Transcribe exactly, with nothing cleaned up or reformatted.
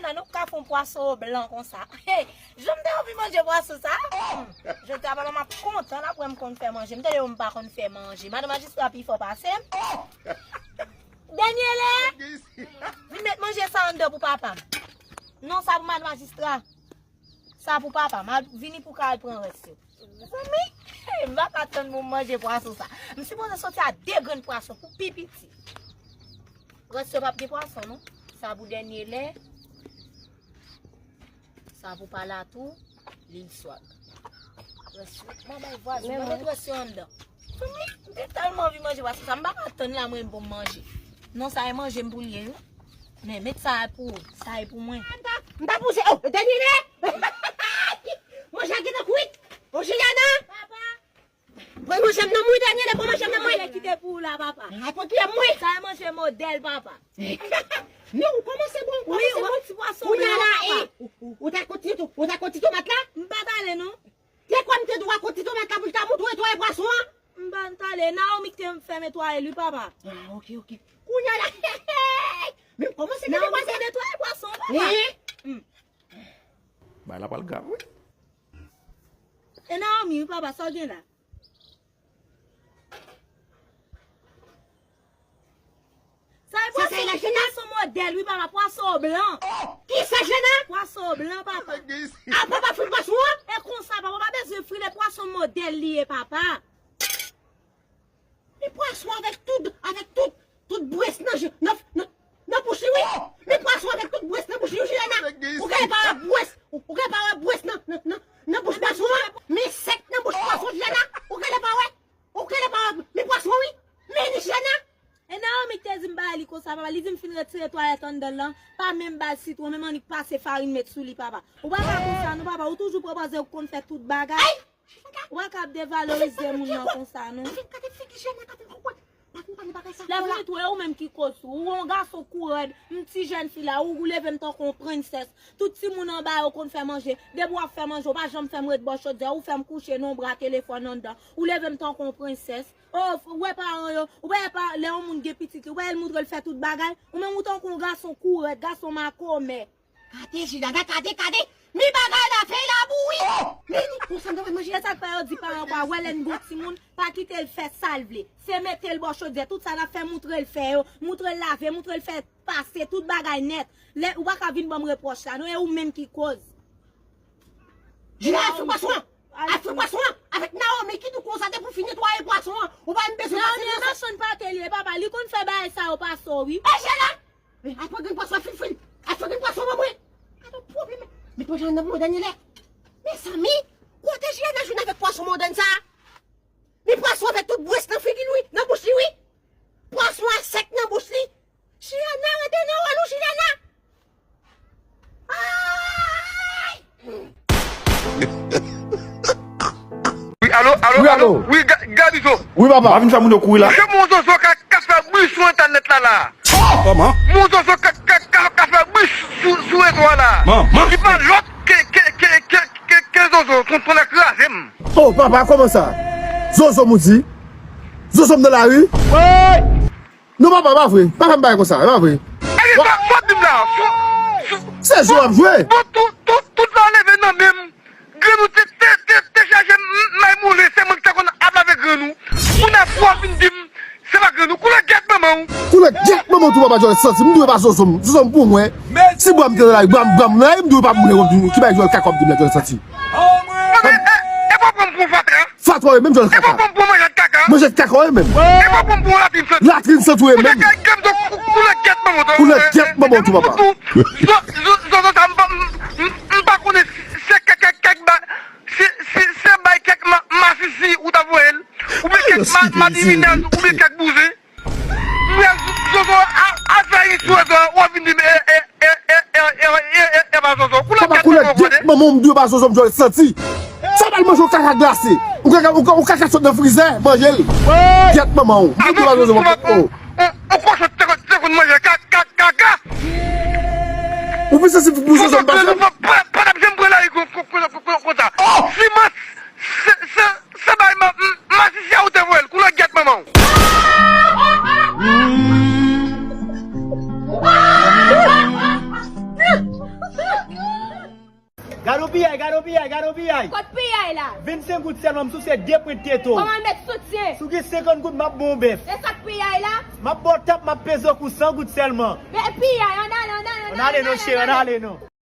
Nan nou ka fè yon pwason blan konsa. Hey, jan m te anvi manje pwason sa. Hmm. Jodi a papa m ap kontan l ap wè m konn fè manje. M tande yo m pa konn fè manje. Madan majistra pi fò pase m. Dènye lè. Vin met manje sa anndan pou papa m. Non, sa pou madan majistra. Sa pou papa m. Al vini pou ka al pran rès yo. Zanmi, m pa ka tann pou m manje pwason sa. M sipoze soti a de grenn pwason pou pi piti. Rès yo p ap gen pwason, non. Sa pou dènye lè. Sa pou pala tou. Lil swag. Rès yo. M a bay vwazen. Mwen met rès yo anndan. Zanmi, m te tèlman anvi manje pwason sa. M pa ka tann la mwen pou m manje. Non, sa e manje m pou l ye, wi. Men, met sa a pou ou. Sa e pou mwen. M pa, m pa pouse. Oh, dènye lè. Manje a gentan kwit. Oh, Juliana. Papa. Pran manje m nan mwen, dènye lè, pran manje m nan mwen. Manje kite pou ou la, papa. A, pran kiyè m mwen. Sa e manje modèl, papa. Men ou kòmanse bon, ou kòmanse bon. Ti pwason blan, papa. Kounye a la, e, ou, ou, ou ta konn ti tou, ou ta konn ti tomat la? M pa t ale, non. Te kwè m te di w a konn ti tomat la pou l ta montre twa e pwason an? M pa t ale. Naomi ki te fè m netwaye l, wi, papa. Ah, ok, ok. Kounye a la, men m kòmanse netwaye pwason, papa. Bagay la pral grav, wi. E Naomi, wi, papa, sa w gen la? Sa e pwason, pwason modèl, wi, papa, pwason blan. Kisa, Jana? Pwason blan, papa. A, papa fri pwason an? E konsa, papa, pa bezwen fri, le pwason modèl li ye, papa. Li pwason avèk tout, avèk tout, tout bwès nan je, nan, nan, nan bouch li, wi. Li pwason avèk tout bwès nan bouch li, wi, Juliana. Ou genlè pa wè bwès, ou, ou genlè pa wè bwès nan, nan, nan, nan bouch pwason an. Men sèk nan bouch pwason, Juliana. Ou genlè pa wè, ou genlè pa wè, men pwason, wi. Men li, Juliana. E Naomi ki te di m bay li konsa, papa. Li di m fin retire twalèt anndan l lan, pa menm ba l sitwon, menm annik pase farin met sou li, papa. Ou pa ka konsa, non, papa. Ou toujou pran pòz ou konn fè tout bagay. Ou pa ka ap devalorize moun nan konsa, non. Lè vini tou, e ou menm ki koz tou. Ou yon gason kou rèd, m ti jèn fi la, ou, ou leve m tankou yon prensès. Tout timoun anba yo konn fè manje. Depi w ap fè manje, ou pa janm fè m ret bò chodyè, ou fè m kouche nan yon bra telefòn anndan. Ou leve m tankou yon prensès. O, ou wè paran yo, ou wè pa, lè yon moun gen pitit li, ou wè l montre l fè tout bagay. Ou menm ou tankou yon gason kou rèd, gason makomè. Gade, Jilana, gade, gade. Mi bagay la fè labou, wi. Men nou konsa m ta pral manje. Se sa k fè yo di paran pa wè lè n gon timoun, pa kite l fè sa l vle. Se mete l bò chodyè, tout sa n ap fè, montre l fè yo, montre l lave, montre l fè pase, tout bagay nèt. Lè, ou pa ka vin ban m repwòch la, non, e ou menm ki koz. Jilana, al fri pwason an. Al fri pwason an. Avèk Naomi ki di w konsa depi w fin netwaye pwason an, ou pa menm bezwen pase nan sa. Naomi machann pate li ye, papa, li konn fè bagay sa yo pase w, wi. E Jilana! Men, al pran grenn pwason an, fil, fil. Al pran grenn pwason ban mwen. Gade yon pwoblèm. Men pwason an nan mwen dènye lè. Mezanmi, kote Jilana jwenn avèk pwason modèn sa? Men pwason avèk tout bwès nan figi l, wi, nan bouch li, wi. Pwason an sèk nan bouch li. Jilana, rete nan wòl ou, Jilana. Ay! Wi, alo, alo, wi, alo. Wi, Ga-, Gabizo. Wi, papa. Pa vin fè moun yo kouri la. Se mon zozo ka, ka fè bri sou entènèt la, la. Kòman? Mon zozo ka, ka, ka, ka fè bri sou, sou rezo a la. Man, man. Li pa lòt ke, ke, ke, ke, ke, ke zozo. Tonton la kraze m. Oh, papa, kòman sa? Zozo moudi? Zozo m nan lari? Wi! Non, papa, pa vre. Papa m pa konsa, pa vre. Ey, sa, sa w di m la? Sou, sou, se jwe w ap jwe. Bon, tout, tout, tout la leve nan men m. Grenn ou te, te, te, te chaje m, m, may moulen, se mwen ki te konn ap lave grenn ou. Kounye a pou w vin di m, se pa grenn ou. Koulè gyèt manman w. Koulè gyèt manman w tou, papa, jòl santi. M dwe pa zozo m. Zozo m pou mwen. Si bwa m te nan lari, bwa m, bwa m nan lari, m dwe pa moulen, ki bay jòl kaka w ap di m la, jòl santi. Mwen, e, e, e pa pran m pou fatra. Fatwa yo menm jòl kaka. E pa pran m pou manjèt kaka. Manjèt kaka yo menm. E pa pran m pou latrin santi. Latrin santi yo menm. Koulè gyèt manman w tou. Koulè gyèt manman w tou, papa. Zozo sa m pa, m, m, m pa konnen si se kèk, kèk, kèk ba, si, si se bay kèk ma, masisi ou ta voye l, oubyen kèk ma, madiminèz, oubyen kèk bouzen. Mwen, Zozo, a, a fè istwa sa, w ap vin di m, e, e, e pa Zozo. Koulè gyèt manman w, konnen. Papa, koulè gyèt manman w, m dwe pa Zozo, m jòl santi. Sa pral manje yon kaka glase. Ou kaka, ou ka, ou kaka sot nan frizè, manje l. Gyèt manman w, m dwe pa Zozo, papa. Ou, ou kòchòt te konn, te konn manje ka, ka, kaka. Ou pi sansib pou Zozo, m pa jwenn. Pa, pa, pa t ap janm pran lari kon, kon, kon, kon, konsa. Simans, se, se, se bay ma, m, masisi a ou te voye l, koulè gyèt manman w. Gade yon piyay, gade yon piyay, gade yon piyay. Kot piyay la? Vennsenk goud sèlman, m souse de pwent teto. Kòman met soutyen? Si w gen senkant goud, m ap ba w bèf. E sa k piyay la? M ap ba w tap, m ap peze w kou san goud sèlman. Men piyay, ann ale, ann ale, Ann ale non, cheri, ann ale non.